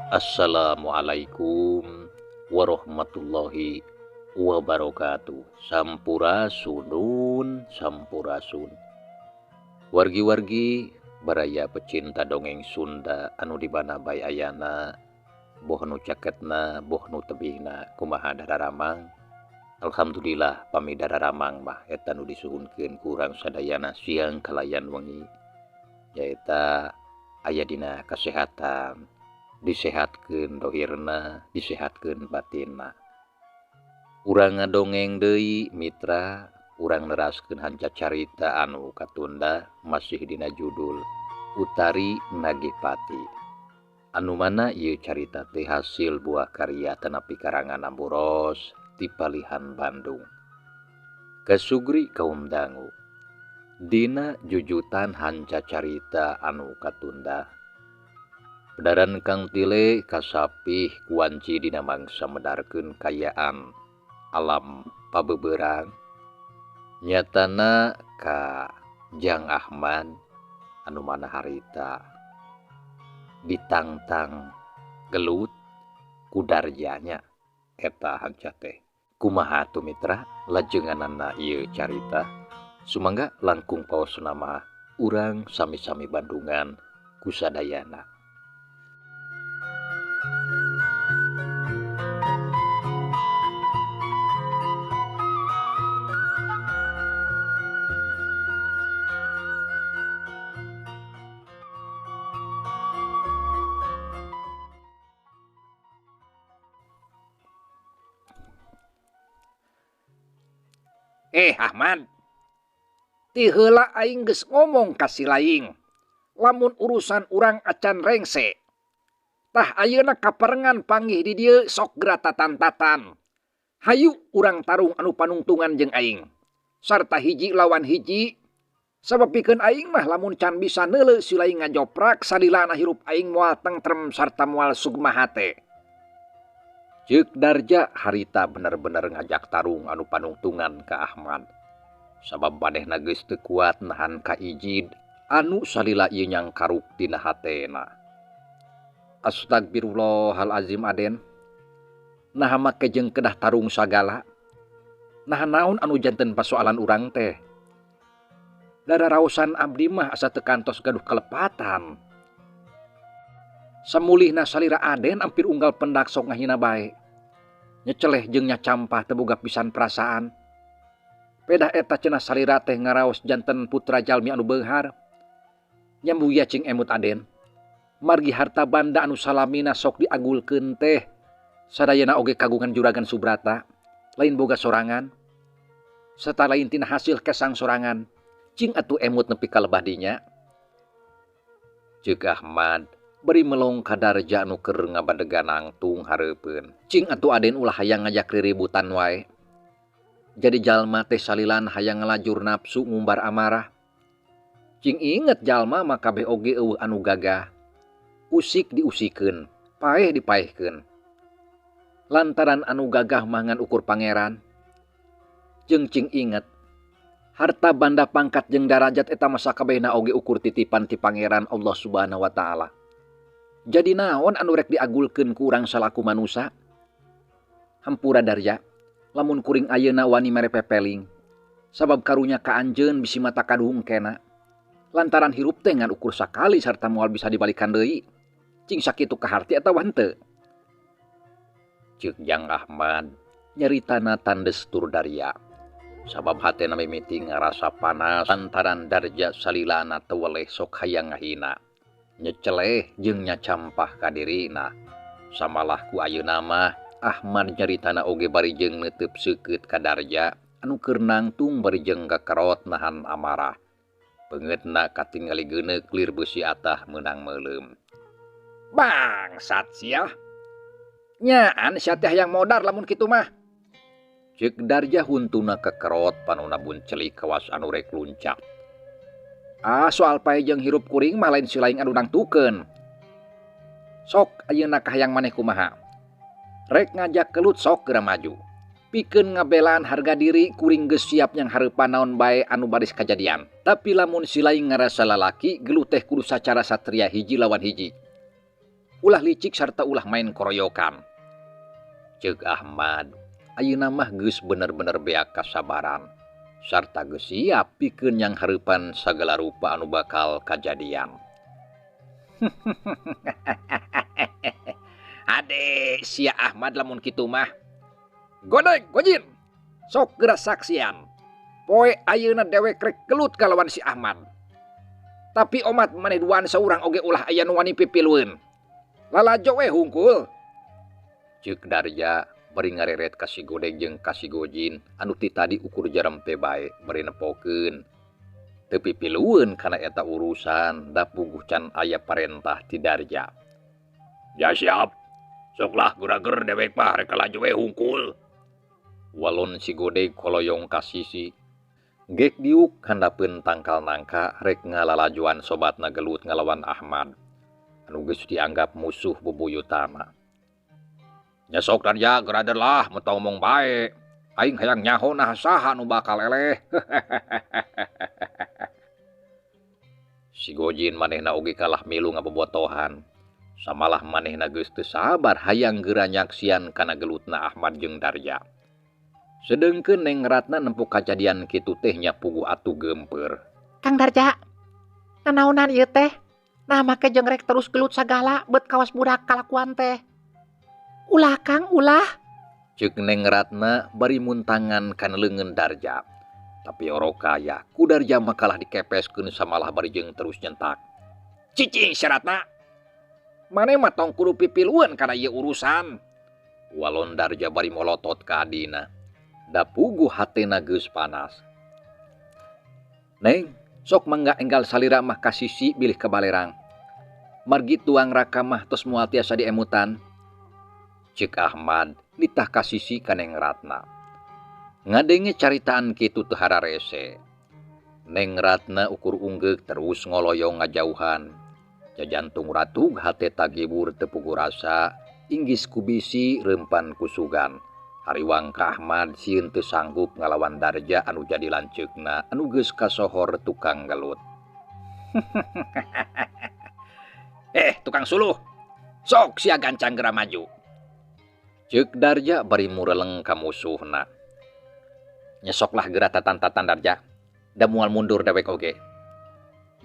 Assalamualaikum warahmatullahi wabarakatuh. Sampurasun, sampurasun. Wargi-wargi baraya pecinta dongeng Sunda anu dibana bae ayana, boh nu caketna, boh nu tebihna, kumaha dararamang. Alhamdulillah pami dararamang mah eta nu disuhunkeun ku urang sadayana siang kalayan wengi, nyaeta aya dina kasehatan, disehatkeun dohirna, disehatkeun batinna. Urang ngadongeng deui mitra, urang neraskeun hanca carita anu katunda masih dina judul Utari Nagih Pati. Anu mana ieu carita teh hasil buah karya tanapi karangan Amboros ti Palihan Bandung. Kasugri kaum dangu. Dina jujutan hanca carita anu katunda. Pedaran Kang Tile kasapih kuanci dina mangsa medarkeun kayaan alam pabeberang. Nyatana ka Jang Ahmad anu mana harita ditangtang gelut ku Darjanya eta hanca teh. Kumaha atuh mitra lajenganana ieu carita? Sumangga langkung paosna mah urang sami-sami Bandungan kusadayana. Ahmad, ti heula aing geus ngomong ka si laing, lamun urusan urang acan rengse. Tah ayeuna kaparengan panggih di dieu sok gratatan-tatan. Hayu urang tarung anu panungtungan jeung aing. Sarta hiji lawan hiji, sabab pikeun aing mah lamun can bisa neuleu si laing ngajoprak salilana hirup aing moal tentrem sarta moal sugma hate. Ceuk Darja harita bener-bener ngajak tarung anu panungtungan ka Ahmad. Sabab manehna geus teu kuat nahan ka ijid anu salila ieu nyangkaruk dina hatena. Astagfirullahalazim Aden. Naha make jeung kedah tarung sagala. Naha naon anu janten pasoalan urang teh. Dararaosan abdi mah asa teu kantos gaduh kelepatan. Samulihna salira Aden ampir unggal pendak sok ngahina bae. Nyeceleh jeung nyacampah teu boga pisan perasaan. Pedah eta cenah salira teh ngaraos janten putra jalmi anu beunghar. Nyambuya cing emut Aden. Margi harta banda anu salamina sok diagulkeun teh sadayana oge kagungan juragan Subrata, lain boga sorangan. Serta lain tina hasil kesang sorangan. Cing atuh emut nepi ka lebah dinya. Ceuk Ahmad beri melong ka Darja nu keur ngabadegan nangtung hareupeun. Cing atuh Aden ulah hayang ngajak riributan wae. Jadi jalma teh salilan hayang ngalajur nafsu ngumbar amarah. Cing inget jalma mah kabeh oge eueuh anu gagah. Usik diusikeun, paeh dipaehkeun. Lantaran anu gagah mah ngan ukur pangeran. Jeung cing inget, harta banda pangkat jeung darajat eta mah sakabehna oge ukur titipan ti pangeran Allah Subhanahu wa taala. Jadi naon anu rek diagulkeun ku urang salaku manusa? Hampura Darja, lamun kuring ayeuna wani mere pepeling. Sabab karunya ka anjeun bisi mata kaduhung kena. Lantaran hirup teh ngan ukur sakali sarta moal bisa dibalikan deui. Cing sakitu kaharti atawa henteu. Ceuk Jang Ahmad nyaritana tandes tur daria. Sabab hatena mimiti ngarasa panas lantaran Darja salilana teu weleh sok hayang ngahina. Nyeceleh jeung nyacampah ka dirina. Samalah ku ayeuna mah Ahmad nyaritana oge bari jeung neuteub seukeut ka Darja anu keur nangtung bari jeung kakerot nahan amarah. Beungeutna katingali geuneuk lir beusi atah meunang meuleum. Bangsat sia. Nyaan sia teh hayang modar lamun kitu mah. Ceuk Darja huntuna kekerot panona buncelik kawas anu rek luncat. Ah, soal pae jeung hirup kuring mah lain si laing anu nangtukeun. Sok ayeuna kahayang maneh kumaha? Rek ngajak kelut sok geura maju. Pikeun ngabelaan harga diri kuring geus siap yang hareupan naon bae anu baris kajadian. Tapi lamun si laing ngarasa lalaki geluh teh kudu sacara satria hiji lawan hiji. Ulah licik sarta ulah main koroyokan. Ceuk Ahmad, ayeuna mah geus bener-bener beak kasabaran sarta geus siap pikeun yang hareupan sagala rupa anu bakal kajadian. Ade sia Ahmad lamun kitu mah. Godeg gojin. Sok geura saksian. Poe ayeuna dewek rek gelut kalawan si Ahmad. Tapi omat maneh duaan saurang oge ulah aya nu wani pipilueun. Lalajo we hungkul. Ceuk Darja bari ngareret ka si Godeg jeung ka si Gojin anu ti tadi ukur jarempe bae bari nepokeun. Teu pipilueun kana eta urusan da puguh can aya parentah ti Darja. Ya siap. Soklah gura-ger dewek mah rek lalajo we hungkul. Walon si Godeg koloyong ka sisi. Gek diuk handapeun tangkal nangka rek ngalalajoan sobatna gelut ngalawan Ahmad anu geus dianggap musuh bubuyutana. Nya sok Darja gerader lah mun tong ngomong bae. Aing hayang nyaho nah saha nu bakal eleh. Si Gojin manehna oge kalah milu ngabobotohan. Samalah manehna geus teu sabar hayang geura nyaksian kana gelutna Ahmad jeung Darja. Sedengkeun Neng Ratna nempo kajadian kitu teh nya puguh atuh geumpeur. Kang Darja, nanaonan ieu teh? Nah make jeung rek terus gelut sagala beut kawas budak kalakuan teh. Ulah Kang, ulah. Ceuk Neng Ratna bari muntangan kana leungeun Darja. Tapi orok kaya ku Darja mah kalah dikepeskeun samalah bari jeung terus nyentak. Cicing syaratna. Mane mah tong kudu pipilueun kana ieu urusan. Walon Darja bari molotot ka adina. Da puguh hatena geus panas. Neng, sok mangga enggal salira mah ka sisi bilih ka balerang. Margi tuang raka mah tos moal tiasa diemutan. Ceuk Ahmad nitah ka sisi ka Neng Ratna. Ngadenge caritaan kitu teu hararese. Neng Ratna ukur unggeuk terus ngoloyong ngajauhan. Jajantung ratug hate tagibur teu puguh rasa, inggis ku bisi reumpan ku sugan. Hariwang ka Ahmad sieun teu sanggup ngalawan Darja anu jadi lanceukna anu geus kasohor tukang gelut. Tukang suluh. Sok sia gancang geura maju. Ceuk Darja bari mureleng ka musuhna. Nyesoklah geura tatan-tatan Darja. Da moal mundur dewek oge.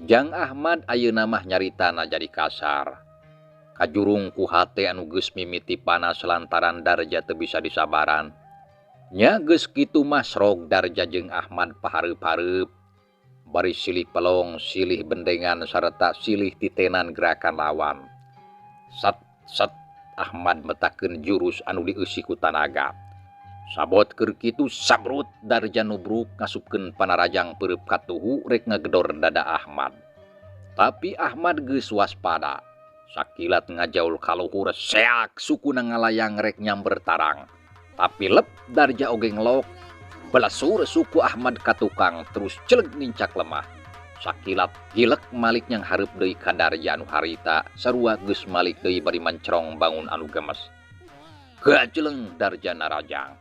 Jang Ahmad ayeuna mah nyaritana jadi kasar. Kajurung ku hate anu geus mimiti panas lantaran Darja teu bisa disabaran. Nya geus kitu mah srog Darja jeung Ahmad pahareup-hareup. Bari silih pelong, silih bendengan sarta silih titenan gerakan lawan. Sat sat Ahmad metakeun jurus anu dieusi ku tanaga. Sabot keur kitu sabrut Darja nubruk ngasupkeun panarajang peureub katuhu rek ngagedor dada Ahmad. Tapi Ahmad geus waspada. Sakilat ngajaul kaluhur seak sukuna ngalayang rek nyamber tarang. Tapi lep Darja oge ngelok. Belasur suku Ahmad katukang terus celeg nincak lemah. Sakilat gilek malik yang hareup deui ka Darja anu harita sarua geus malik deui bari mancerong bangun anu gemes. Gajeleng Darja narajang.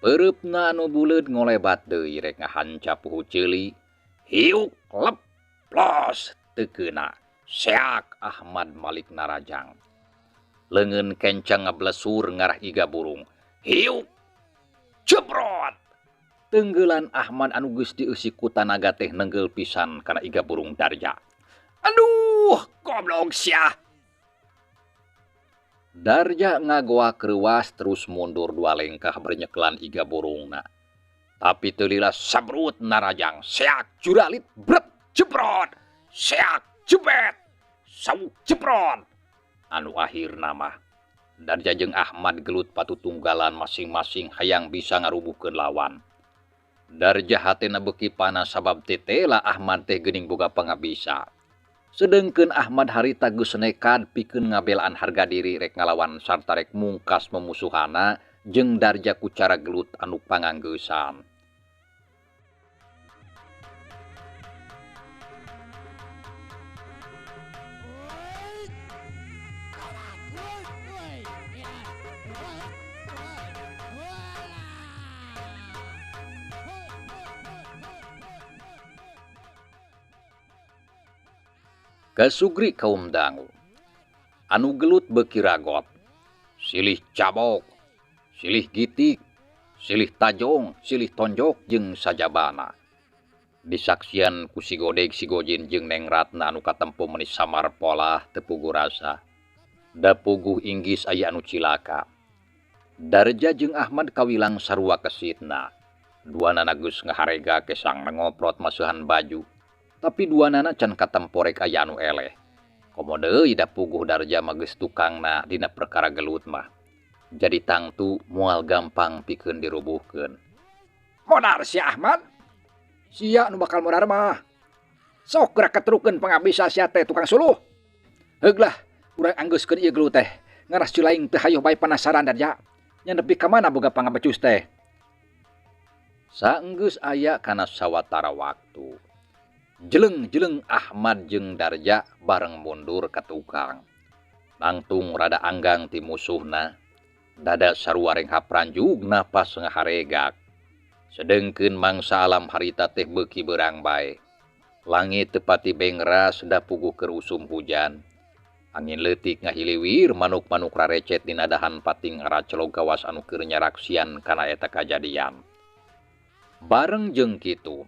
Peureupna anu buleud ngolebat deui rek ngahanca puhu ceuli. Hiuk lep plos teu keuna. Seak Ahmad Malik narajang. Leungeun kencang ngablesur ngarah iga burung. Hiuk jebrot. Tenggelan Ahmad anu geus dieusi ku tanaga teh nenggel pisan kana iga burung Darja. Aduh, goblok sia. Darja ngagoak reuas terus mundur dua lengkah bernyeklan iga burungna. Tapi teu lila sabrut narajang seak juralit bret jebrot seak jebet sauk jebrot. Anu akhirna mah Darja jeung Ahmad gelut patutunggalan masing-masing hayang bisa ngarubuhkeun lawan. Darja hatena beuki panas sabab tetela Ahmad teh geuning boga pangabisa. Sedengkeun Ahmad harita geus nekad pikeun ngabelaan harga diri rek ngalawan sarta rek mungkas memusuhana jeung Darja ku cara gelut anu panganggeusan. Kasugri kaum dangu. Anu gelut beuki ragot. Silih cabok, silih gitik, silih tajong, silih tonjok jeung sajabana. Disaksian ku si Godeg, si Gojin jeung Neng Ratna anu katempo meuni samar polah teu puguh rasa. Da puguh inggis aya anu cilaka. Darja jeung Ahmad kawilang sarua kesitna. Duanana geus ngaharega kesang ngoprot masuhan baju. Tapi duanana can katempo rek aya anu eleh. Komo deui da puguh Darja mah geus tukangna dina perkara gelut mah. Jadi tangtu moal gampang pikeun dirubuhkeun. Modar si Ahmad. Sia nu bakal modar mah. Sok geura keterukeun pangabisa sia teh tukang suluh. Heug lah, urang anggeuskeun ieu gelut teh. Ngaras culaing teu hayoh bae panasaran Darja. Nya nepi ka mana boga pangabecus teh. Saenggeus aya kana sawatara waktu. Jeleng-jeleng Ahmad jeung Darja bareng mundur ka tukang. Nangtung rada anggang ti musuhna. Dada sarua renghap ranjug napas ngaharegak. Sedengkeun mangsa alam harita teh beuki beurang bae. Langit teu pati bengras da puguh keur usum hujan. Angin leutik ngahiliwir manuk-manuk rarecet dina dahan pating ngaracelog kawas anu keur nyaraksian kana eta kajadian. Bareng jeung kitu,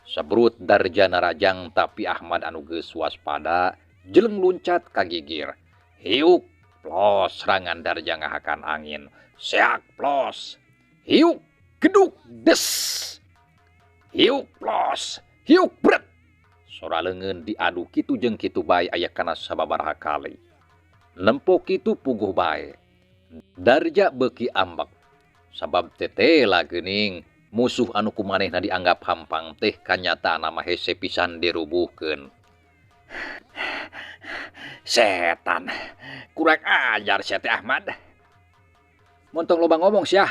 sabrut Darja narajang tapi Ahmad anu geus waspada jeleng luncat ka gigir. Hiuk plos serangan Darja ngahakan angin. Seak plos. Hiuk geduk des. Hiuk plos. Hiuk bret. Sora leungeun diadu kitu jeung kitu bae aya kana sababaraha kali. Nempo kitu puguh bae. Darja beuki ambek. Sabab tetela geuning musuh anu kumanehna dianggap hampang teh kanyataanna mah hese pisan dirubuhkeun. Setan, kurang ajar sia teh Ahmad. Montong loba ngomong sia.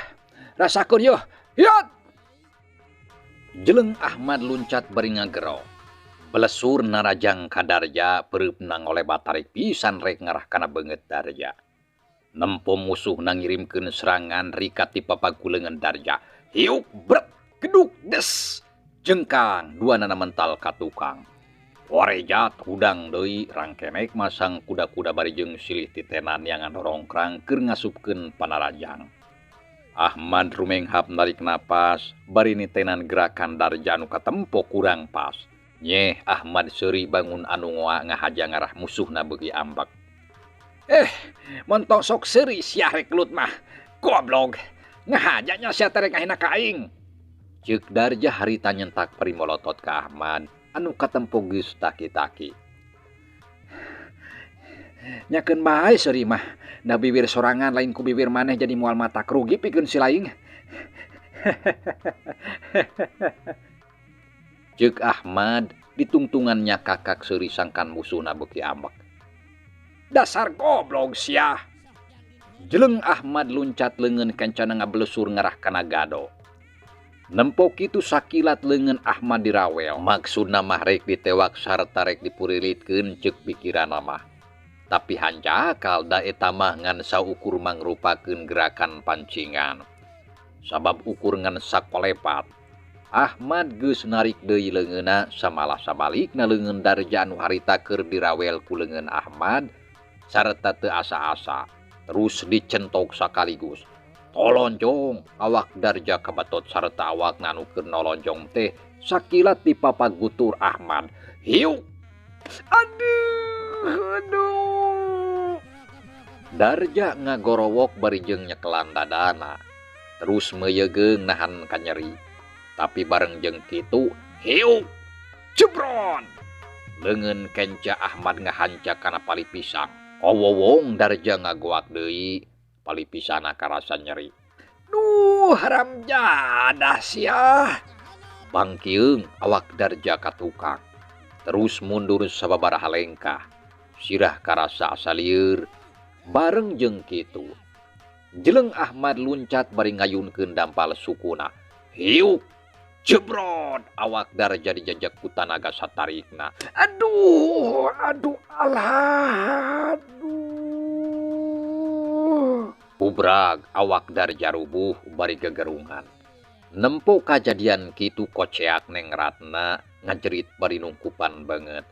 Rasakeun yeuh. Hiot. Jeleng Ahmad luncat bari ngagero. Belesur narajang ka Darja pereupna ngolebat tarik pisan rek ngarah kana beungeut Darja. Nempo musuhna ngirimkeun serangan rikat ti papaguleungeun Darja. Hiuk bret geduk des. Jengkang duanana mental ka tukang. Warejat hudang deui rangkenek masang kuda-kuda bari jeung silih titenan yang ngadorongkrang keur ngasupkeun panarajang. Ahmad rumenghap narik napas bari nitenan gerakan Darja anu katempo kurang pas. Nyeh Ahmad seuri bangun anu ngoa ngahaja ngarah musuhna beuki ambek. Montong sok seuri sia rek gelut mah. Goblok. Ngahajanya sia teh rek ngahina ka aing. Ceuk Darja harita nyentak bari molotot ka Ahmad anu katempo geus taki-taki. Nyakeun bae seuri mah. Da bibir sorangan lain ku bibir maneh jadi moal matak rugi pikeun si laing. Ceuk Ahmad ditungtungannya kakak seuri sangkan musuhna beuki ambek. Dasar goblok sia. Jeleng Ahmad luncat leungeun kancana ngabelesur ngarah kana gado. Nempo kitu sakilat leungeun Ahmad dirawel. Maksudna mah rek ditewak sarta rek dipurilitkeun ceuk pikiranna mah. Tapi hanjakal da eta mah ngan saukur mangrupakeun gerakan pancingan. Sabab ukur ngan sakolepat. Ahmad geus narik deui leungeunna samalah sabalikna leungeun Darja anu harita keur dirawel ku leungeun Ahmad sarta teu asa-asa terus dicentok sakaligus. Tolonjong awak Darja kabatot sarta awakna anu keur nolonjong teh sakilat dipapagutur Ahmad. Hiuk. Aduh, aduh. Darja ngagorowok bari jeung nyekelan dadana. Terus meuyegeung nahan kanyeri. Tapi bareng jeung kitu, hiuk, jebron. Leungeun kenca Ahmad ngahanca kana pali pisang. Owowong Darja ngagoak deui, pali pisana karasa nyeri. Duh, haram jadah sia. Bangkieung awak Darja ka tukang. Terus mundur sababaraha lengkah. Sirah karasa asa lieur. Bareng jeung kitu, jeleng Ahmad luncat bari ngayunkeun dampal sukuna. Hiuk, jebrot, awak Darja dijajak ku tanaga satarikna. Aduh, aduh, alah, aduh. Ubrag awak Darja rubuh bari gegerungan. Nempo kajadian kitu koceak Neng Ratna ngajerit bari nungkupan banget.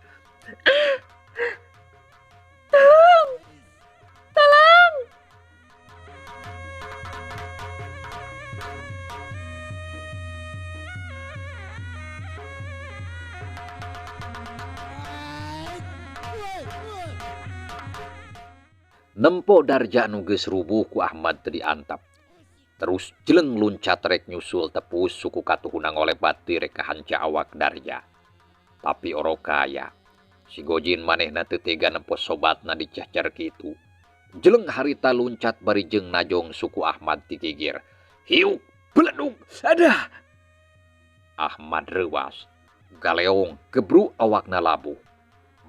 Nempo Darja nu geus rubuh ku Ahmad teu diantap. Terus jeleng luncat rek nyusul tepus suku katuhuna ngolebat ti rek kahanca awak Darja. Tapi orokaya, si Gojin manehna teu tega nempo sobatna dicacar kitu. Jeleng harita luncat bari jeung najong suku Ahmad ti gigir. Hiuk, beledug, adah. Ahmad reuwas, galeong gebru awakna labuh.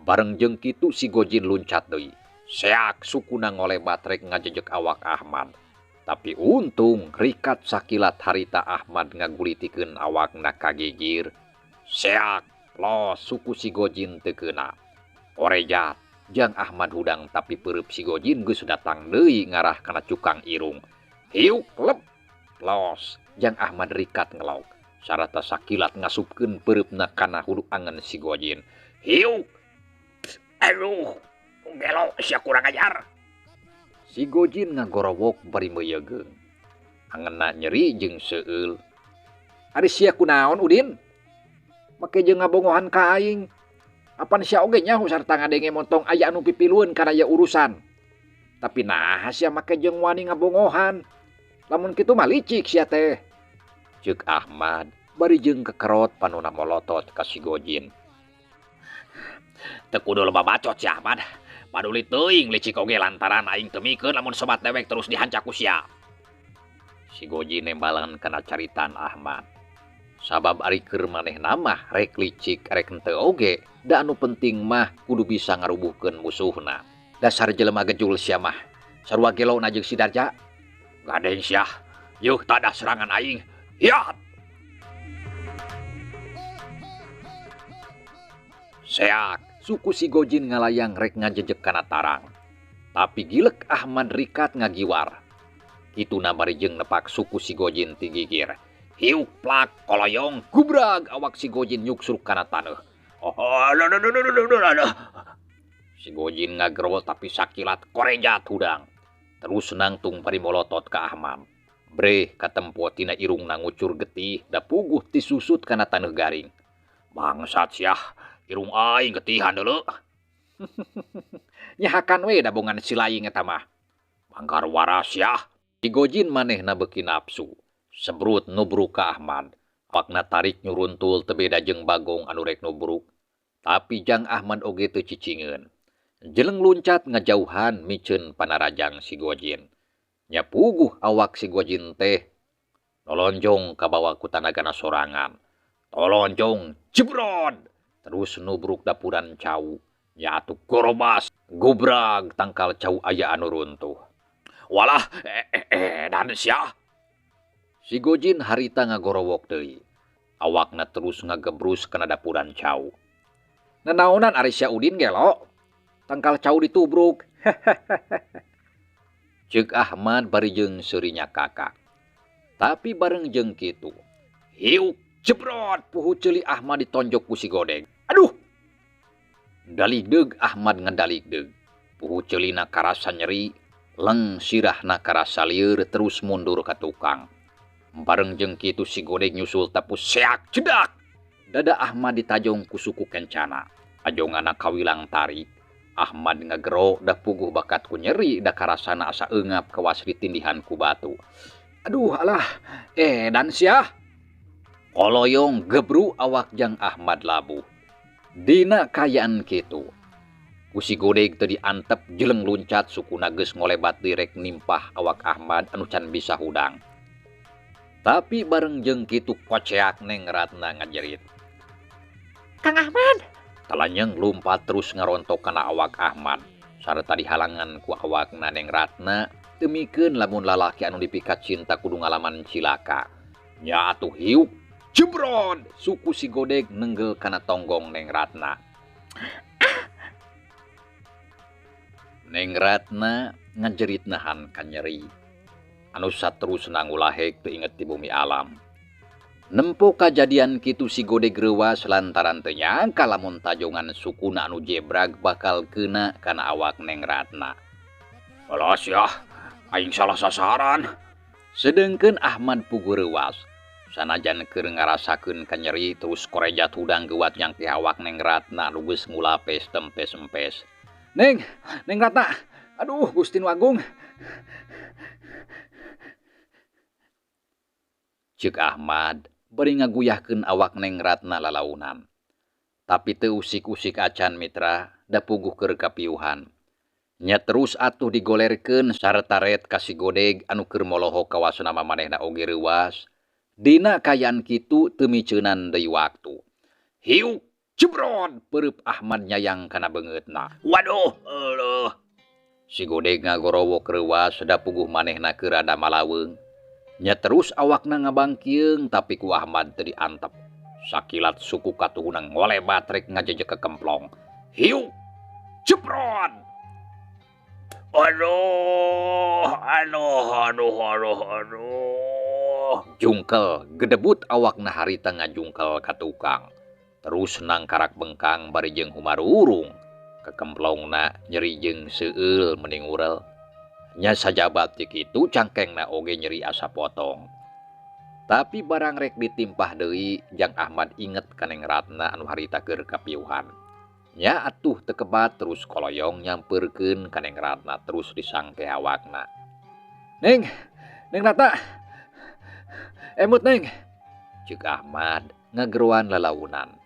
Bareng jeung kitu si Gojin luncat deui. Seak sukuna ngolebat rek ngajejek awak Ahmad. Tapi untung rikat sakilat harita Ahmad ngagulitikeun awakna ka gigir. Seak los suku si Gojin teu keuna. Orejat jang Ahmad hudang tapi peureub si Gojin geus datang deui ngarah kana cukang irung. Hiuk lep los jang Ahmad rikat ngelok. Sarata sakilat ngasupkeun peureubna kana hulu angen si Gojin. Hiuk, aduh. Gelo sia kurang ajar. Si Gojin ngagorowok bari meuyegeung. Angenna nyeri jeung seueul. Ari sia kunaon Udin? Make jeung ngabongohan ka aing. Apan sia oge nyaho sarta ngadenge montong aya anu pipilueun kana ieu urusan. Tapi naha sia make jeung wani ngabongohan. Lamun kitu mah licik sia teh. Ceuk Ahmad bari jeung kekerot panona molotot ka si Gojin. Teu kudu loba bacot si Ahmad. Paduli teuing licik oge lantaran aing teu mikeun lamun sobat dewek terus dihanca ku sia. Si Gojin nembalan kana caritan Ahmad. Sabab ari keur manehna mah rek licik rek henteu oge, da anu penting mah kudu bisa ngarubuhkeun musuhna. Dasar jelema gejul sia mah. Sarua gelona jeung si Darja. Gadeng sia. Yeuh tadah serangan aing. Hiat. Seak, suku si Gojin ngalayang rek ngajejek kana tarang. Tapi gilek Ahmad rikat ngagiwar. Kituna bari jeung nepak suku si Gojin ti gigir. Hiuk plak koloyong gubrag awak si Gojin nyuksruk kana taneuh. Oh, aduh. Si Gojin ngagerol tapi sakilat korejat hudang. Terus nangtung bari molotot ka Ahmad. Breh katempo tina irungna ngucur getih da puguh tisusut kana taneuh garing. Bangsat sia. Irung aing getihan deuleu. Nyahakan we dabongan si laing eta mah. Bangkar waras ya. Si Gojin manehna beuki nafsu. Sebrut nubruk ka Ahmad. Pakna tarik nyuruntul teu beda jeung bagong anu rek nubruk. Tapi jang Ahmad oge teu cicingeun. Jeleng luncat ngajauhan miceun panarajang si Gojin. Nya puguh awak si Gojin teh nolonjong kabawa ku tanagana sorangan. Tolonjong jebrod. Terus nubruk dapuran cau. Nya atuh gorobas gubrag tangkal cau aya anu runtuh. Walah, dan sia. Si Gojin harita ngagorowok deui. Awakna terus ngagebrus kana dapuran cau. Nanaonan ari sia Udin gelo? Tangkal cau ditubruk. Ceuk Ahmad bari jeung seurinya kakak. Tapi bareng jeung kitu, hiuk jebrot puhu ceuli Ahmad ditonjok ku si Godeg. Aduh. Daligdeug Ahmad ngedaligdeug. Puhu ceulina karasa nyeri, leng sirahna karasa lieur terus mundur ka tukang. Bareng jeung kitu si Godeg nyusul tepus seak cedak. Dada Ahmad ditajong ku suku kencana. Tajongana kawilang tarik. Ahmad ngagero da puguh bakat ku nyeri da karasana asa eungap kawas ditindihan ku batu. Aduh alah, edan sia. Koloyong gebru awak jang Ahmad labuh. Dina kayaan kitu. Ku si Godeg teu diantep jeleng luncat sukuna geus ngolebat direk nimpah awak Ahmad anu can bisa hudang. Tapi bareng jeung kitu koceak Neng Ratna ngajerit. Kang Ahmad. Talanyeng lumpat terus ngarontok kana awak Ahmad. Sarta dihalangan ku awakna Neng Ratna teu mikeun lamun lalaki anu dipikat cinta kudu ngalaman cilaka. Nya atuh hiuk jebrod suku si Godeg nenggel kana tonggong Neng Ratna. Neng Ratna ngajerit nahan kanyeri. Anu saterusna ngulahek teu inget ti bumi alam. Nempo kajadian kitu si Godeg reuwas lantaran teu nyangka lamun tajongan sukuna anu jebrag bakal keuna kana awak Neng Ratna. Alas yah, aing salah sasaran. Sedengkeun Ahmad puguh reuwas. Sanajan keur ngarasakeun kanyeri terus korejat hudang geuwat nyangke awak Neng Ratna anu geus ngulapes tempes-empes. Neng, Neng Ratna. Aduh, Gusti nu Agung. Ceuk Ahmad bari ngaguyahkeun awak Neng Ratna lalaunan. Tapi teu usik-usik acan mitra da puguh keur kapiuhan. Nya terus atuh digolerkeun sarta ret ka si Godeg anu keur molohok kawasna manehna oge reuwas. Dina kayaan kitu teu miceunan deui waktu. Hiuk jebrod peureub Ahmad nyayang kana beungeutna. Waduh, euleuh. Si Godeg ngagorowok reuwas da puguh manehna keur rada malaweung. Nya terus awakna ngabangkieung tapi ku Ahmad teu diantep. Sakilat suku katuhuna ngolebat rek ngajejek ke kemplong. Hiuk jebrod. Aduh, aduh, aduh, aduh, aduh. Jungkel gedebut awakna harita ngajungkel ka tukang. Terus nangkarak bengkang bari jeung humarurung. Kekemplongna nyeri jeung seueul mending urel. Nya sajabat ti kitu cangkengna oge nyeri asa potong. Tapi barang rek ditimpah deui jang Ahmad inget ka Neng Ratna anu harita keur kapiuhan. Nya atuh teu kebat terus koloyong nyampeurkeun ka Neng Ratna terus disangke awakna. Neng, Neng Ratna. Emut Neng. Ceuk Ahmad ngageroan lalaunan.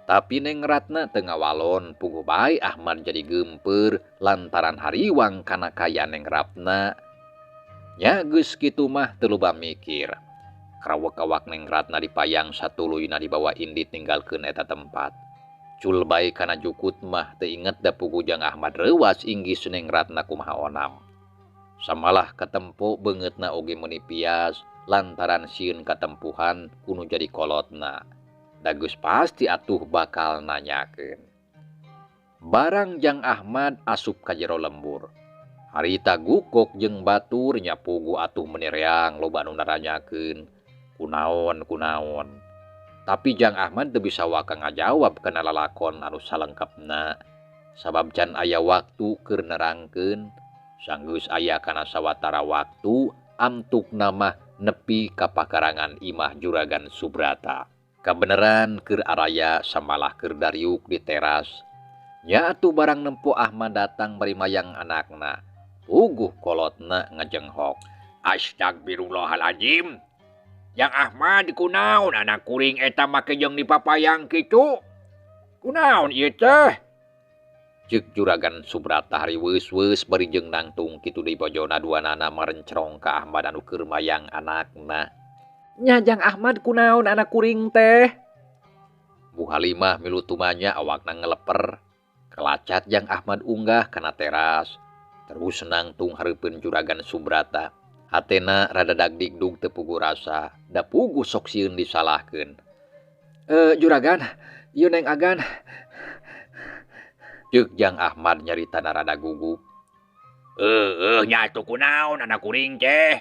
Tapi Neng Ratna teu ngawalon puguh bae Ahmad jadi geumpeur lantaran hariwang kana kaya Neng Ratna. Nya geus kitu mah teu loba mikir. Krawek awak Neng Ratna dipayang satuluyna dibawa indit ninggalkeun eta tempat. Cul bae kana jukut mah teu inget da puguh jang Ahmad reuwas inggis Neng Ratna kumaha onam. Samalah katempo beungeutna oge meuni pias lantaran sieun katempuhan kunu jadi kolotna. Da geus pasti atuh bakal nanyakeun. Barang jang Ahmad asup ka jero lembur. Harita gukok jeung batur nya puguh atuh meuni reang loba anu naranyakeun. Kunaon kunaon. Tapi jang Ahmad teu bisa waka ngajawab kana lalakon anu salengkapna. Sabab can aya waktu keur nerangkeun. Sanggeus aya kana sawatara waktu amtukna mah nepi ka pakarangan imah Juragan Subrata. Kabeneran keur araya samalah keur dariuk di teras. Nya atuh barang nempo Ahmad datang bari mayang anakna. Puguh kolotna ngajenghok. Astagfirullahalazim. Yang Ahmad kunaon anak kuring eta make jeung dipapayang kitu? Kunaon ieu teh? Ceuk Juragan Subrata hariweus-weus bari jeung nangtung kitu deui bojona duanana marencrong ka Ahmad anu keur mayang anakna. Nya jang Ahmad kunaon anak kuring teh? Bu Halimah milu tumanya awakna ngeleper. Kelacat jang Ahmad unggah kana teras. Terus nangtung hareupeun Juragan Subrata. Hatena rada dagdikdug teu puguh rasa, da puguh sok sieun disalahkeun. Juragan, ieu Neng Agan. Ceuk jang Ahmad nyaritana rada gugup. Nya atuh kunaon anak kuring teh?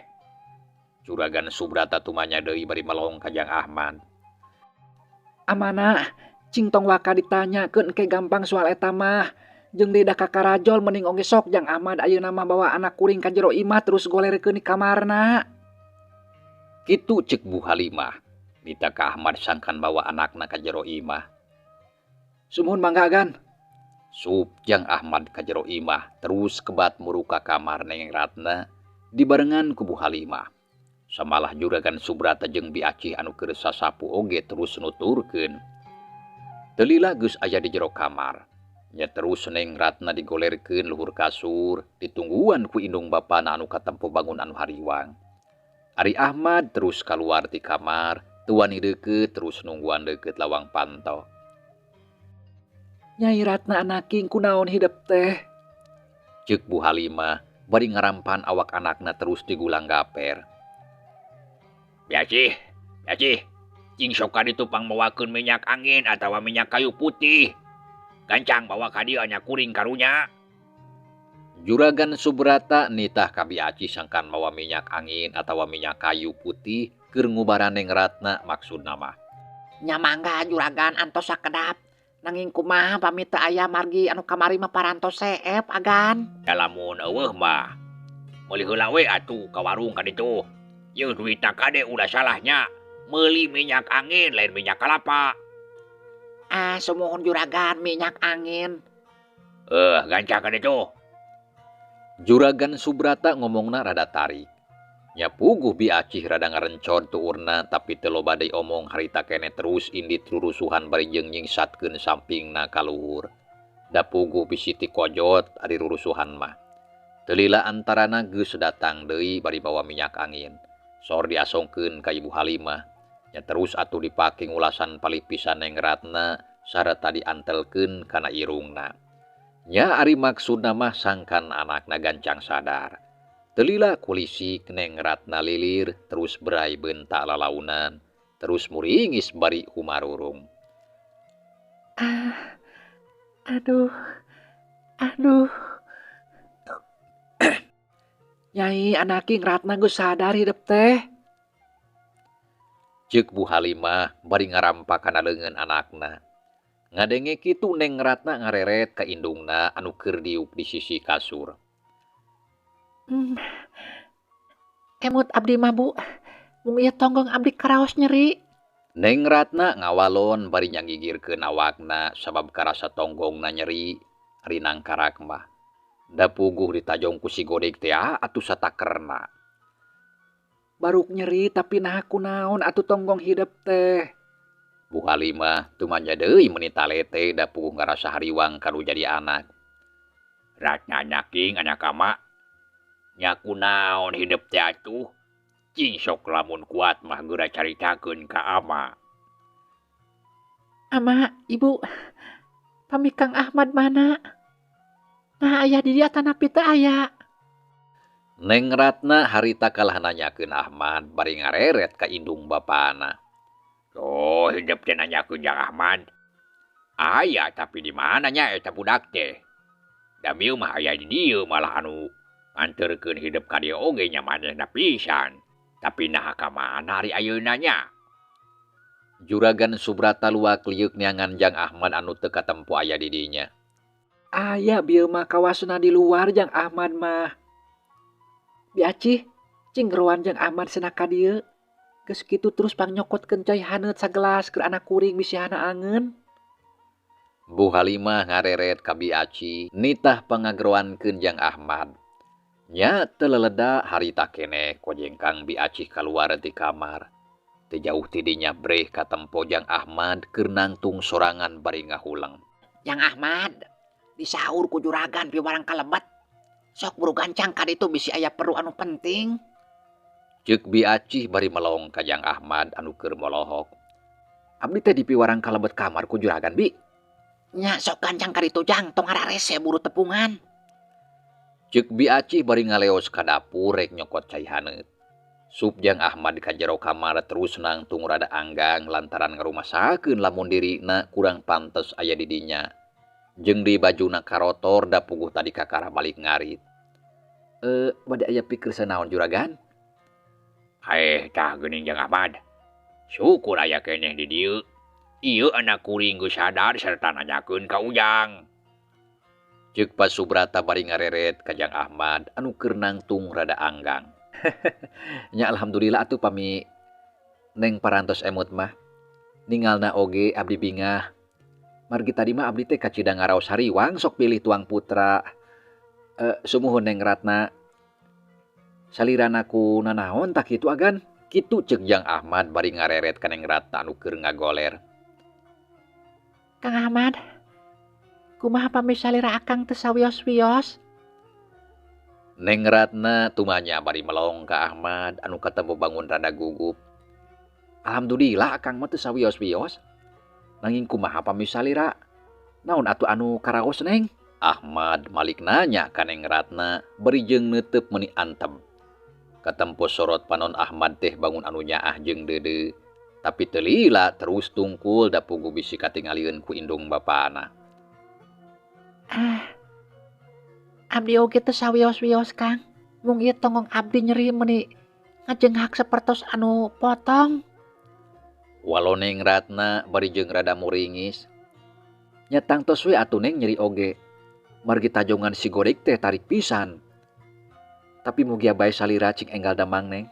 Juragan Subrata tumanya deui bari melong ka jang Ahmad. Amana, cing tong waka ditanyakeun engke gampang soal eta mah. Jeung deui da kakarajol mending oge sok jang Ahmad ayeuna mah bawa anak kuring ka jero imah terus golerkeun di kamarna. Kitu ceuk Bu Halimah. Nita ka Ahmad sangkan bawa anakna ka jero imah. Sumuhun mangga Agan. Sup Jang Ahmad ka jero imah terus kebat muru ka kamar Neng Ratna dibarengan ku Bu Halimah. Samalah Juragan Subrata jeung Bi Acih anu keur sasapu oge terus nuturkeun. Teu lila geus aya di jero kamar. Nya terus Neng Ratna digolerkeun luhur kasur, ditungguan ku indung bapana anu katempo bangun anu hariwang. Ari Ahmad terus kaluar ti kamar, teu wani deukeut terus nungguan deukeut lawang panto. Nyai Ratna anaking kunaon hidep teh? Ceuk Bu Halimah bari ngarampan awak anakna terus digulang gaper. Bi Acih, Bi Acih, cing sok ka ditu pangmawakeun minyak angin atawa minyak kayu putih. Gancang bawa ka dieu nya kuring karunya. Juragan Subrata nitah ka Bi Acih sangkan mawa minyak angin atawa minyak kayu putih keur ngubaran Neng Ratna maksudna mah. Nya mangga juragan antos sakedap. Nanging kumaha pami teu aya margi anu kamari mah parantos seep agan. Da lamun eueuh mah meuli heula we atuh ka warung ka ditu. Yeuh duitna kade ulah salahnya. Meuli minyak angin lain minyak kalapa. Ah, sumuhun juragan minyak angin. Gancang ka ditu. Juragan Subrata ngomongna rada tarik. Nya puguh Bi Acih rada ngarencod tuurna tapi teu loba deui omong harita keneh terus indit rurusuhan bari jeung nyingsatkeun sampingna ka luhur. Da puguh bisi tikojot ari rurusuhan mah. Teu lila antarana geus datang deui bari bawa minyak angin. Sor diasongkeun ka Ibu Halimah. Nya terus atuh dipake ngulasan palipisan Neng Ratna sarta diantelkeun kana irungna. Nya ari maksudna mah sangkan anakna gancang sadar. Teu lila kulisik Neng Ratna lilir terus berai bentak lalaunan terus muringis bari humarurung. Ah, aduh, aduh. Nyai anaking Ratna geus sadar hidep teh. Ceuk Bu Halimah bari ngarampa kana leungeun anakna. Ngadenge kitu Neng Ratna ngareret ka indungna anu keur diuk di sisi kasur. Emut abdi mah Bu, mung ieu tonggong abdi karaos nyeri. Neng Ratna ngawalon bari nyagigirkeun awakna sabab karasa tonggongna nyeri ari nangkarak mah. Da puguh ditajong ku si Godeg teh atuh satakerna. Baruk nyeri tapi naha kunaon atuh tonggong hidep teh. Bu Halimah teu manja deui meuni talete da puguh ngarasa hariwang ka nu jadi anak. Ratna anaking anak ama. Nya kunaon hidep teh atuh? Cing sok lamun kuat mah geura caritakeun ka ama. Ama, ibu, pami Kang Ahmad mana? Nah aya di dieu atanapi teu aya? Neng Ratna harita kalah nanyakeun Ahmad bari ngareret ka indung bapana. Oh, hidep teh nanyakeun Jang Ahmad. Aya tapi di mana nya eta budak teh? Da mieu mah aya di dieu malah anu nganterkeun hidep ka dieu oge nya manehna pisan. Tapi naha ka mana ari ayeuna nya? Juragan Subrata luak liuk neangan Jang Ahmad anu teu katempo aya di dinya. Aya bieu mah kawasna di luar Jang Ahmad mah. Bi Acih, cing geroan Jang Ahmad cenah ka dieu. Geus kitu terus pangnyokotkeun cai haneut sagelas keur anak kuring bisi hana angeun. Bu Halimah ngareret ka Bi Acih nitah pangageroankeun Jang Ahmad. Nya teu leleda harita keneh kojengkang Bi Acih kaluar ti kamar. Teu jauh ti dinya breh katempo Jang Ahmad keur nangtung sorangan bari ngahuleng. Jang Ahmad, disaur ku juragan piwarang kalebet. Sok buru gancang ka ditu bisi aya perlu anu penting. Ceuk Bi Acih bari melong ka Jang Ahmad anu keur molohok. Abdi teh dipiwarang kalebet kamar ku juragan Bi. Nya sok gancang ka ditu Jang, tong ararese buru tepungan. Ceuk Bi Acih bari ngaleos ka dapur rek nyokot cai haneut. Sup Jang Ahmad ka jero kamar terus nangtung rada anggang lantaran ngarumasakeun lamun dirina kurang pantes aya di dinya. Jeung di bajuna karotor da puguh tadi kakara balik ngarit. Bade aya pikir sanaon juragan? Heh, tah geuning Jang Ahmad. Syukur aya keneh di dieu. Ieu anak kuring geus sadar sarta nanyakeun ka Ujang. Ceuk Pak Subrata bari ngareret ka Jang Ahmad anu keur nangtung rada anggang. Nya alhamdulillah atuh pami Neng parantos emut mah. Ningalna oge abdi bingah. Margi tadi mah abdi teh kacida ngaraos hariwang sok pilih tuang putra. Sumuhun Neng Ratna. Salirana ku nanaon tak kitu agan? Kitu ceuk Jang Ahmad bari ngareret ka Neng Ratna anu keur ngagoler. Kang Ahmad, kumaha pami salira akang teu sawios-wios? Neng Ratna tumanya bari melong ka Ahmad anu katemu bangun rada gugup. Alhamdulillah akang mah teu sawios-wios. Nanging kumaha pami salira? Naon atuh anu karaos Neng? Ahmad malik nanya ka Neng Ratna bari jeung neuteup meuni antep. Katempo sorot panon Ahmad teh bangun anu nyaah jeung deudeuh. Tapi teu lila terus tungkul da puguh bisi katingalieun ku indung bapana. Ah, abdi oge teu sawios-wios Kang. Mung ieu tonggong abdi nyeri meuni ngajenghak sapertos anu potong. Walo Neng Ratna bari jeung rada muringis. Nya tangtos we atuh Neng nyeri oge. Margi tajongan si Godeg teh tarik pisan. Tapi mugia bae salira cing enggal damang Neng.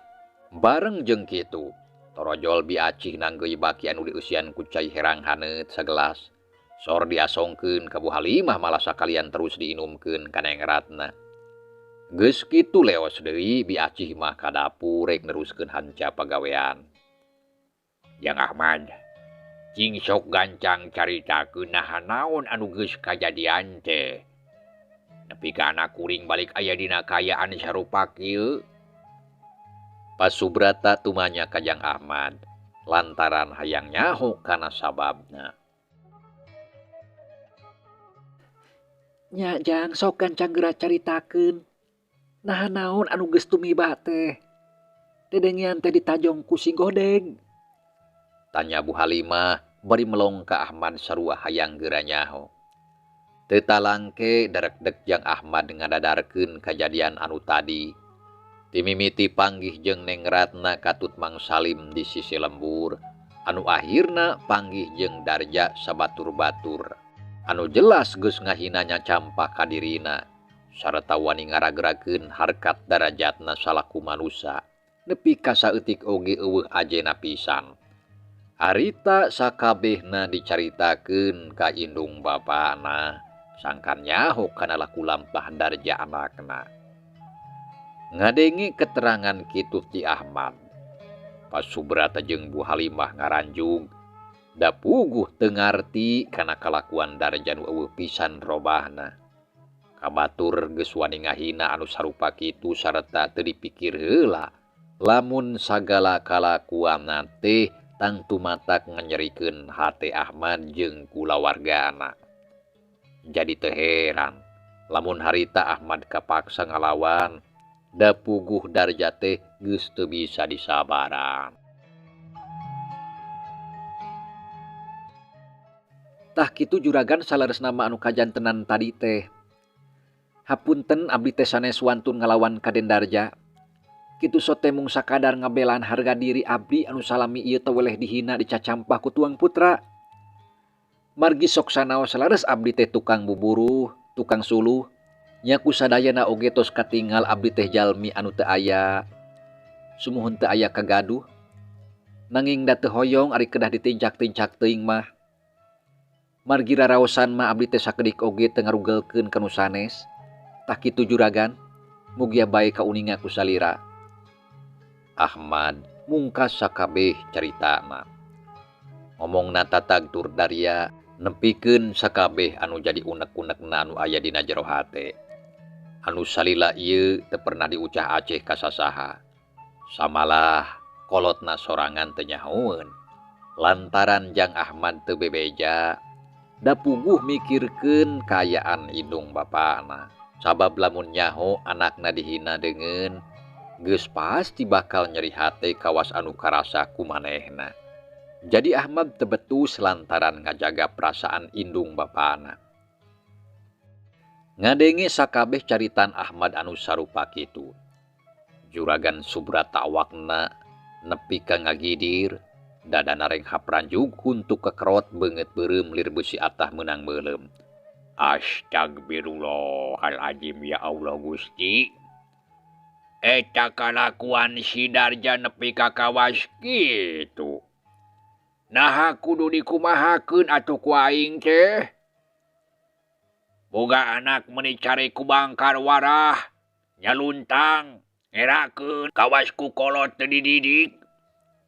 Bareng jeung kitu, torojol Bi Acih nanggeui baki anu dieusian ku cai herang haneut sagelas. Sor diasongkeun ka Bu Halimah malah sakalian terus diinumkeun ka Neng Ratna. Geus kitu leos deui Bi Acih mah ka dapur rek neruskeun hanca pagawean. Jang Ahmad, cing sok gancang caritakeun naha naon anu geus kajadian teh. Nepi ka anak kuring balik aya dina kaayaan sarupa kieu. Pasubrata tumanya ka Jang Ahmad lantaran hayang nyaho kana sababna. Nya Jang sok gancang geura caritakeun. Naha naon anu geus tumiba teh. Dedengean teh ditajong ku si Godeg. Tanya Bu Halimah bari melong ka Ahmad sarua hayang geura nyaho. Teu talangke darekdek Jang Ahmad ngadadarkeun kajadian anu tadi. Timimiti panggih jeung Neng Ratna katut Mang Salim di sisi lembur, anu akhirna panggih jeung Darja sabatur-batur. Anu jelas geus ngahinanya campak ka dirina, sarta wani ngaragrakeun harkat darajatna salaku manusa. Nepi ka saeutik oge eueuh ajena pisan. Harita sakabehna dicaritakeun ka indung bapana, sangkan nyaho kana laku lampah Darja anakna. Ngadenge keterangan kitu ti Ahmad. Pasubrata jeung Bu Halimah ngaranjug, da puguh teu ngarti kana kalakuan Darja nu eueuh pisan robahna. Kabatur geus wani ngahina anu sarupa kitu sarta teu dipikir heula lamun sagala kalakuanna teh tangtu matak nganyerikeun hate Ahmad jeung kulawargana. Jadi teu heran lamun harita Ahmad kapaksa ngalawan, da puguh Darja teh geus teu bisa disabaran. Tah kitu juragan saleresna mah anu kajantenan tadi teh. Hapunten abdi teh sanes wantun ngalawan ka Den Darja. Kitu sote mung sakadar ngabelaan harga diri abdi anu salami ieu teh weleh dihina dicacampah ku tuang putra. Margi sok sanaos saleres abdi teh tukang buburuh, tukang suluh. Nya ku sadayana oge tos katingal abdi teh jalmi anu teu aya. Sumuhun teu aya kagaduh. Nanging da teu hoyong ari kedah ditincak-tincak teuing mah. Margi raraosan mah abdi teh sakedik oge teu ngarugelkeun ka nu sanes. Tah kitu juragan, mugia bae kauninga ku salira. Ahmad mungkas sakabeh caritana. Ngomongna tatag tur daria nepikeun sakabeh anu jadi unek-unekna anu aya dina jero hate. Anu salila ieu teu pernah diucah aceh ka sasaha. Samalah kolotna sorangan teu nyahoeun. Lantaran Jang Ahmad teu bebeja, da puguh mikirkeun kaayaan indung bapana. Sabab lamun nyaho anakna dihina deungeun, geus pasti bakal nyeri hate kawas anu karasa ku manehna. Jadi Ahmad tebetus lantaran ngajaga perasaan indung bapana. Ngadenge sakabeh caritan Ahmad anu sarupa kitu. Juragan Subrata awakna nepi ka ngagidir, dadana renghap ranjug huntuk kekerot beungeut beureum lir beusi atah meunang meuleum. Astagfirullahaladzim ya Allah Gusti. Eta kalakuan si Darja nepi ka kawas kitu. Naha kudu dikumahakeun atuh ku aing teh. Boga anak meuni care ku bangkar warah, nyaluntang, ngerakeun kawas ku kolot teu dididik.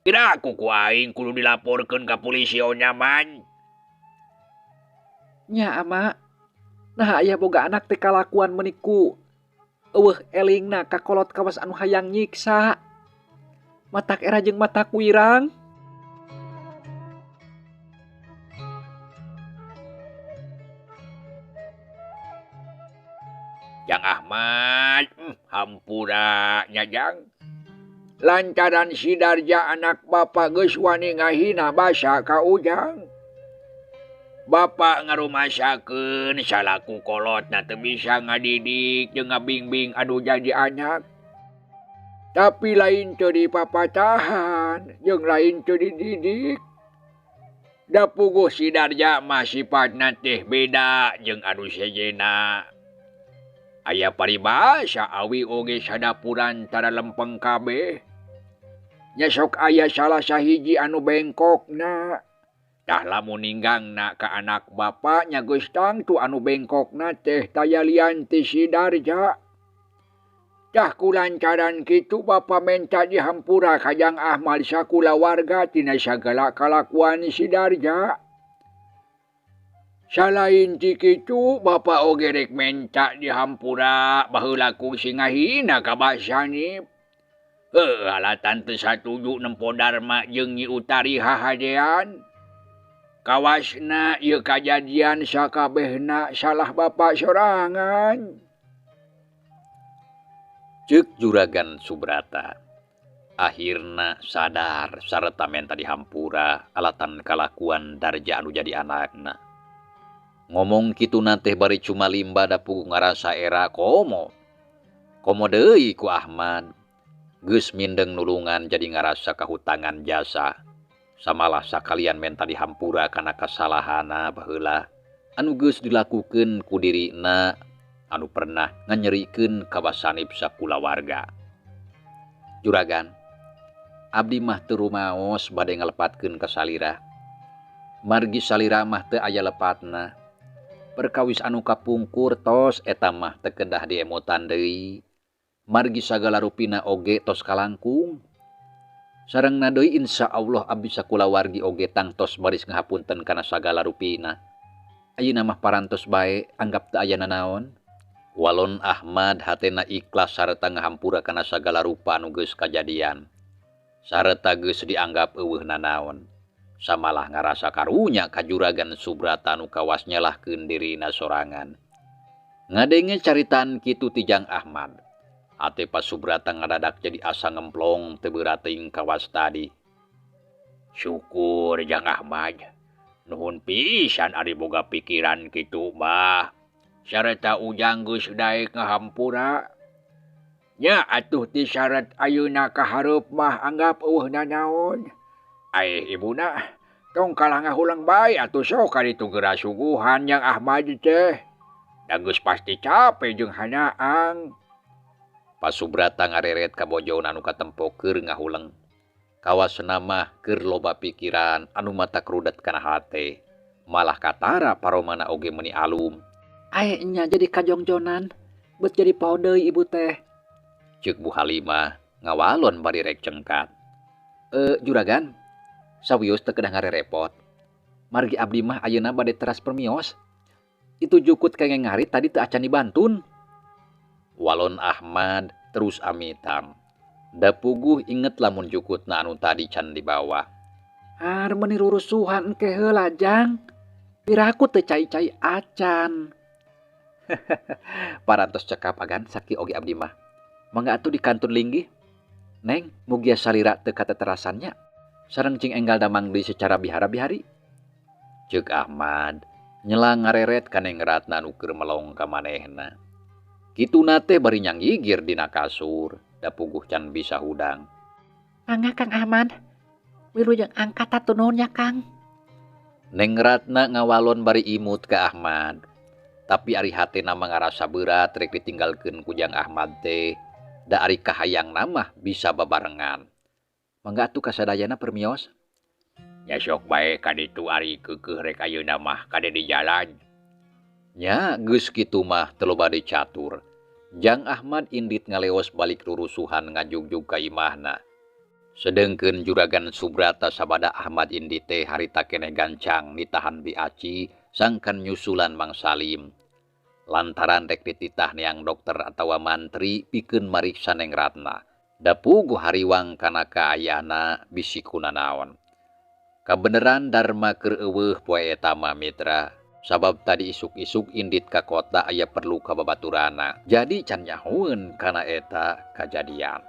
Piraku ku aing kudu dilaporkeun ka polisi onyaman. Nya ama, nah aya boga anak teh kalakuan meuni ku eueuh elingna ka kolot kawas anu hayang nyiksa. Matak era jeung matak wirang. Jang Ahmad, hampura nya Jang. Lantaran si Darja anak bapak geus wani ngahina basa ka Ujang. Bapak ngarumasakeun salaku kolotna teu bisa ngadidik jeung ngabingbing anu jadi anak. Tapi lain teu dipapatahan jeung lain teu dididik. Da puguh si Darja mah sifatna teh beda jeung anu sejenna. Aya paribasa awi oge sadapuran tara lempeng kabeh. Nya sok aya salah sahiji anu bengkokna. Tah lamun ninggangna ka anak bapa nya geus tangtu anu bengkokna teh taya lian ti si Darja. Tah kulantaran kitu bapa menta dihampura ka Jang Ahmad sakulawarga tina sagala kalakuan si Darja. Salain ti kitu bapa oge rek menta dihampura baheula ku si ngahina ka Basanip. Heuh alatan teu satuju nempo Darma jeung Nyi Utari hahadean. Kawasna ieu kajadian sakabehna salah bapa sorangan. Ceuk Juragan Subrata. Akhirna sadar sarta menta dihampura alatan kalakuan Darja anu jadi anakna. Ngomong kituna teh bari cuma limba da puguh ngarasa era komo. Komo deui ku Ahmad. Geus mindeng nulungan jadi ngarasa kahutangan jasa. Samalah sakalian menta dihampura kana kasalahana baheula anu geus dilakukeun ku dirina anu pernah nganyerikeun ka Basanip sakulawarga. Juragan, abdi mah teu rumaos bade ngalepatkeun ka salira. Margi salira mah teu aya lepatna. Perkawis anu kapungkur tos eta mah teu kedah diemotan deui. Margi sagala rupina oge tos kalangkung. Sarengna deui insya Allah abdi sakulawargi oge tangtos baris ngahapunten kana sagala rupina. Ayeuna mah parantos bae anggap teu aya nanaon. Walon Ahmad hatena ikhlas sarta ngahampura kana sagala rupa anu geus kajadian. Sarta geus dianggap eueuh nanaon. Samalah ngarasa karunya ka Juragan Subrata nu kawas nyalahkeun dirina sorangan. Ngadenge caritaan kitu ti Jang Ahmad. Ate Pak Subrata ngadadak jadi asa ngemplong teu beurat teuing kawas tadi. Syukur Jang Ahmad. Nuhun pisan ari boga pikiran kitu mah. Sarta Ujang geus daek ngahampura. Nya atuh ti syarat ayeuna ka hareup mah anggap eueuh nanaon. Aeh ibuna, tong kalah ngahulang bae atuh sok kaditu geura suguhan Jang Ahmad teh. Da geus pasti cape jeung hanaang. Pak Subrata ngareret ka bojona anu katempo keur ngahuleng. Kawasna mah keur loba pikiran anu matak rudet kana hate. Malah katara paromana oge meuni alum. Ae nya jadi kajongjonan, beut jadi poho deui ibu teh. Ceuk Bu Halimah ngawalon bari rek cengkat. Juragan, sawios teu kedah ngarerepot. Margi abdi mah ayeuna bade teras permios. Itu jukut kengeng ngarit tadi teu acan dibantun. Walon Ahmad terus amitan. Da puguh inget lamun jukutna anu tadi can dibawa. Har meuni rurusuhan engke heula Jang. Piraku teu cai-cai acan. Parantos cekap agan saki oge abdi mah. Mangga atuh di kantun linggih. Neng, mugia salira teu kateterasannya. Sareng cing enggal damang deui secara bihara-bihari. Ceuk Ahmad nyela ngareret ka Neng Ratna nu keur melong ka manehna. Kituna teh bari nyanggigir dina kasur, da puguh can bisa hudang. Mangga Kang Ahmad, wilujeng angkat atuh nuhun nya Kang. Neng Ratna ngawalon bari imut ka Ahmad. Tapi ari hatena mah ngarasa beurat rek ditinggalkeun ku Jang Ahmad teh. Da ari kahayangna mah bisa babarengan. Mangga atuh kasadayana permios. Nya sok bae ka ditu ari keukeuh rek ayeuna mah kade di jalan. Nya geus kitu mah teu loba dicatur. Jang Ahmad indit ngaleos balik rurusuhan ngajugjug ka imahna. Sedengkeun Juragan Subrata sabada Ahmad indit teh harita keneh gancang nitahan Bi Aci sangkan nyusulan Mang Salim. Lantaran rek dititah neang dokter atawa mantri pikeun mariksa Neng Ratna. Da puguh hariwang kana kaayana bisi kunanaon. Kabeneran Darma keur eueuh poe eta mah mitra. Sabab tadi isuk-isuk indit ka kota aya perlu ka babaturana. Jadi can nyahoeun kana eta kajadian.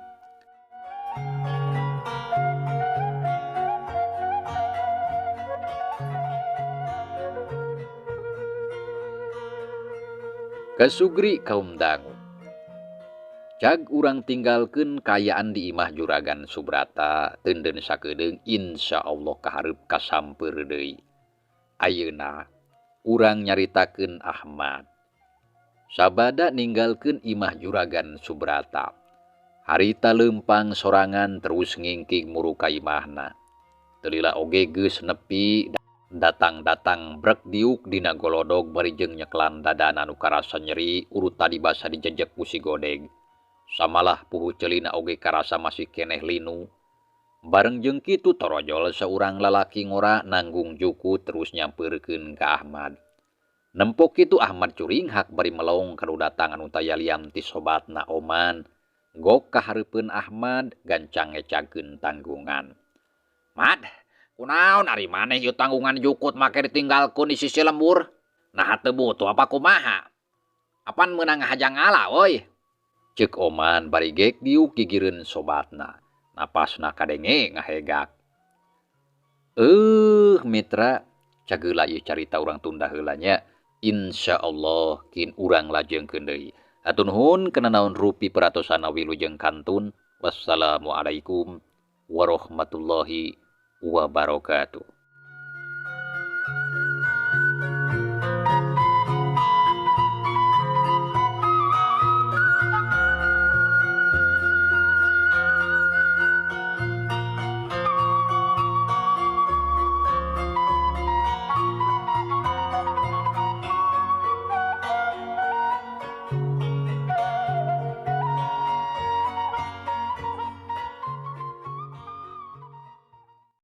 Kasugri kaum dangu. Cag urang tinggalkeun kaayaan di imah Juragan Subrata teunden sakedeung insyaallah kahareup kasampeur deui. Ayeuna urang nyaritakeun Ahmad. Sabada ninggalkeun imah Juragan Subrata. Harita leumpang sorangan terus ngingking muru ka imahna. Teu lila oge geus nepi datang-datang brek diuk dina golodog bari jeung nyeklan dadana nu karasa nyeri urut tadi basa dijejek ku si godeg. Samalah puhu ceulina oge karasa masih keneh linu. Bareng jeung kitu torojol saurang lalaki ngora nanggung juku terus nyampeurkeun ka Ahmad. Nempok kitu Ahmad curinghak bari melong ka nu datang anu taya lian ti sobatna Oman. Gok kahareupeun Ahmad gancang ngecakeun tanggungan. Mad, kunaon ari maneh ieu tanggungan jukut make ditinggalkeun di sisi lembur? Naha teu butuh apa kumaha? Apan meunang ngahajang ngala euy? Ceuk Oman bari gek diuk gigireun sobatna. Napasna kadenge ngahegak. Mitra, cageula ieu carita urang tunda heula nya. Insyaallah kin urang lajengkeun deui. Hatur nuhun kana naon rupi peratosana wilujeng kantun. Wassalamualaikum warahmatullahi wabarakatuh.